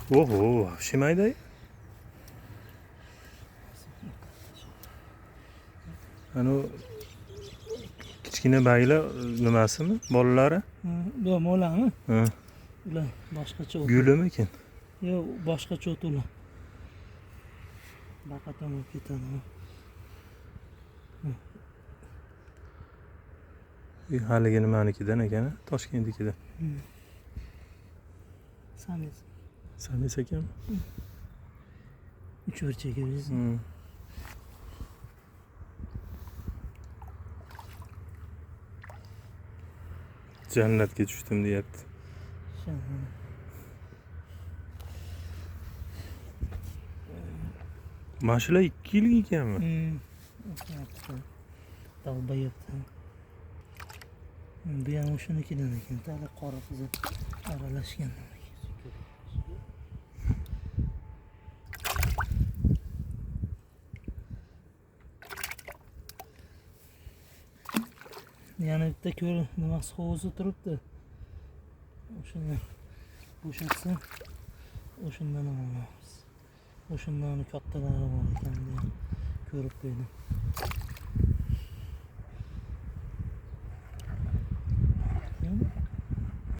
Oho, вообще mayda. Anu kichkina baylar nimasimi? Bolalari? Bu molami? Ha. Ular boshqacha o't. Gulimikin? Yo'q, boshqacha o't ular. Baqaton bo'lib ketadi. Haligi nimanikidan ekan? Toshkentnikidan. Samis. Samis ekanmi? Uch burchak biz. Jannatga tushdim deyapti. Mana shular 2 yillik ekanmi? Dalbayapti. Bu ham o'shanikidan ekan. Tala qora qizil aralashgan. Yana bitta ko'l nimasi hovuzi turibdi. O'shani bo'shatsa, o'shandan ham olamiz. O'shandan kattalari bor ekan deya ko'rib qo'ydim.